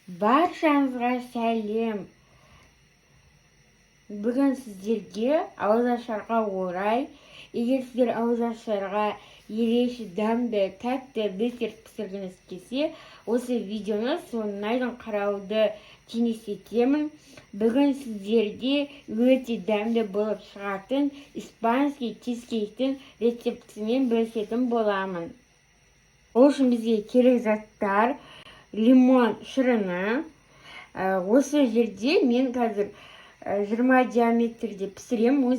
Баршаңызға сәлем! Бүгін сіздерге ауызашарға орай, егер сіздер ауызашарға ерекше дәмді, тәтті десерт пісіргіңіз келсе, осы видеоны соңына дейін қарауды кеңес етемін. Бүгін сіздерге өте дәмді болып шығатын испанский чизкейктің рецептімен бөлісетін боламын. Ол үшін бізге керек заттар: лимон шырыны. Осы жерде мен қазір 20 диаметрде пісіремін,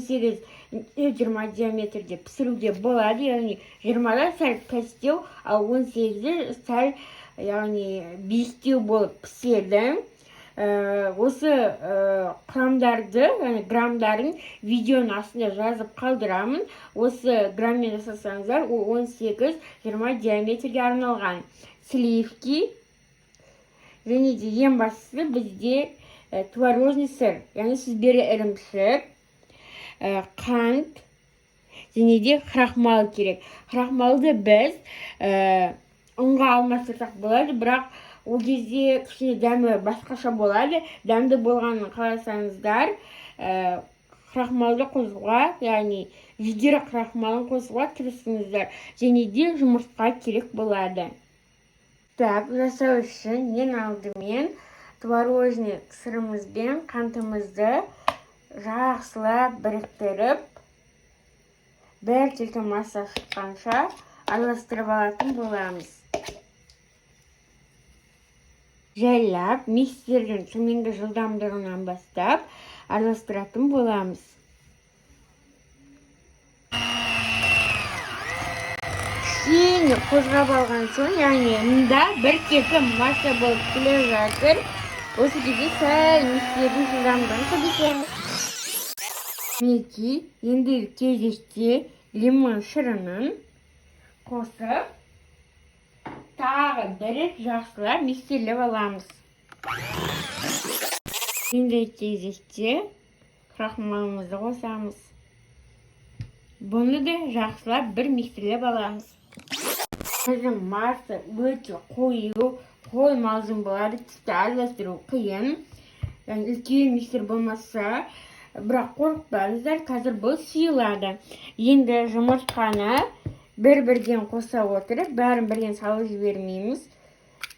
18-20 диаметрде пісіруге болады, яғни 20-да сәл пәстеу, ал 18-де сәл, яғни биіктеу болып піседі. Осы құрамдарды, яғни граммдарын видеоның астында жазып қалдырамын. Осы грамммен жасасаңыздар, ол 18-20 диаметрге арналған. Сливки және де ең бастысы бізде творожный сыр, яғни сүзбелі ірімшік, қант және де крахмал керек. Крахмалды біз ұнға алмастырсақ болады, бірақ ол кезде кішкене дәмі басқаша болады. Дәмді болғанын қаласаңыздар, крахмалды қосуға, яғни жүгері крахмалын қосуға тырысыңыздар. Және де жұмыртқа керек болады. Так, жасау үшін ең алдымен творожный сырымыз бен қантымызды жақсылап біріктіріп, біркелкі масса шыққанша араластырып алатын боламыз. Жайлап миксердің төменгі жылдамдығынан бастап араластыратын боламыз. Кішкене қозғап алған соң, яғни мында біркелкі масса болып келе жатыр. Осы кезде сәл миксердің жылдамдығын көбейтеміз. Мінекей, ендігі кезекте лимон шырынын қосып, тағы бір рет жақсылап миксерлеп аламыз. Ендігі кезекте крахмалымызды қосамыз. Бұны да жақсылап бір миксерлеп аламыз. Біздің масса өте қою, қоймалжың болады, тіпті араластыру қиын. Яғни үлкен миксер болмаса, бірақ қорықпаңыздар, қазір бұл сұйылады. Енді жұмыртқаны бір-бірден қоса отырып, бәрін бірден салып жібермейміз.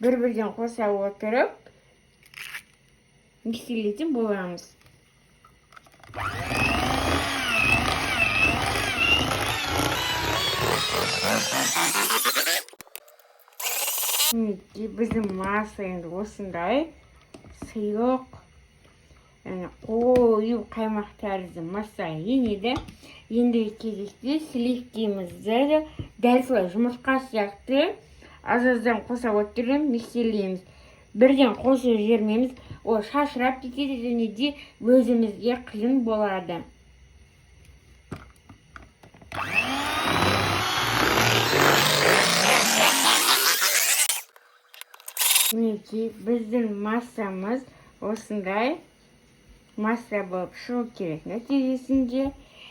Бір-бірден қоса отырып миксерлейтін боламыз. Мінекей, біздің масса енді осындай сұйық, яғни қою қаймақ тәрізді масса енеді. Ендігі кезекте сливкимізді дәл солай жұмыртқа сияқты аз аздан қоса отырып миксерлейміз. Бірден қосып жібермейміз, ол шашырап кетеді және де өзімізге қиын болады. Мінекей, біздің массамыз осындай масса болып шығу керек нәтижесінде.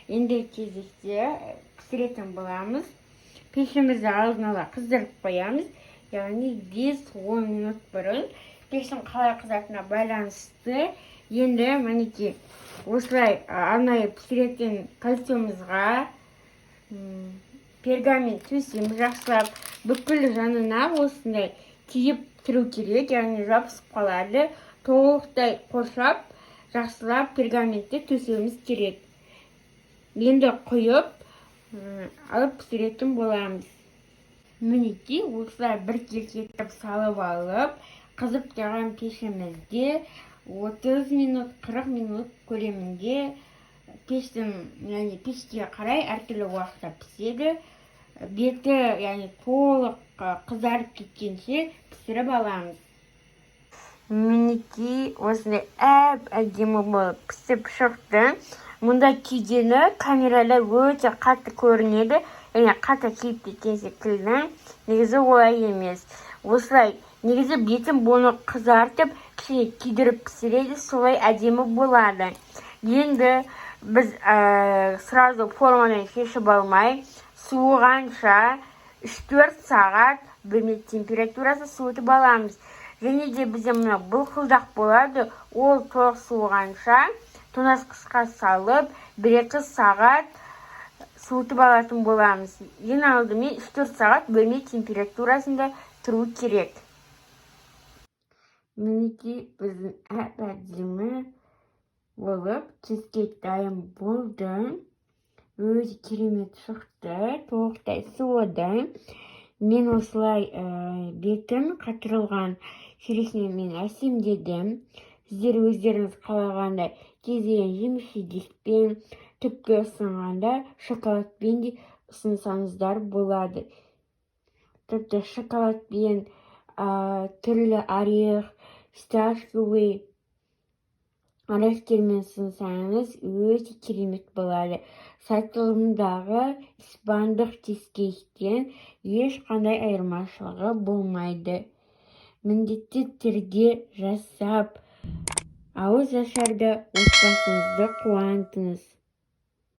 Ендігі кезекте пісіретін боламыз. Пешімізді алдын ала қыздырып қоямыз, яғни 5-10 минут бұрын, пештің қалай қызатынына байланысты. Енді мінекей, осылай арнайы пісіретін кольцомызға пергамент төсейміз жақсылап. Бүкіл жанына осындай тиіп тұру керек, яғни жабысып қалады. Толықтай қоршап, жақсылап пергаментті төсеуіміз керек. Енді құйып алып пісіретін боламыз. Мінекей, осылай біркелкі етіп салып алып, қызып тұрған пешімізде 30 минут, 40 минут көлемінде, пештің, яғни пешке қарай әртүрлі уақытта піседі. Беті, яғни толық қызарып кеткенше пісіріп аламыз. Мінекей, осындай әп әдемі болып пісіп шықты. Мұнда күйгені камерада өте қатты көрінеді, яғни қатты күйіп кеткен секілді. Негізі олай емес. Осылай негізі бетін бұны қызартып, кішкене күйдіріп пісіреді, солай әдемі болады. Енді біз сразу формадан шешіп алмай, суығанша 3-4 сағат бөлме температурасы суытып аламыз. Және де бізде мына былқылдақ болады, ол толық суығанша тоңазытқышқа салып, 1-2 сағат суытып алатын боламыз. Ең алдымен 3-4 сағат бөлме температурасында тұру керек. Мінекей, біздің әп әдемі болып чизкейк дайын болды. Өте керемет шықты, толықтай суыды. Мен осылай бетін қатырылған черешнямен әсемдедім. Сіздер өздеріңіз қалағандай кез келген жеміс жидекпен, тіпті ұсынғанда шоколадпен де ұсынсаңыздар болады. Тіпті шоколадпен, түрлі орех, фисташковый орехтермен ұсынсаңыз, өте керемет болады. Сатылымдағы испандық чизкейктен ешқандай айырмашылығы болмайды. Міндетті түрде жасап, ауыз ашарда отбасыңызды қуантыңыз.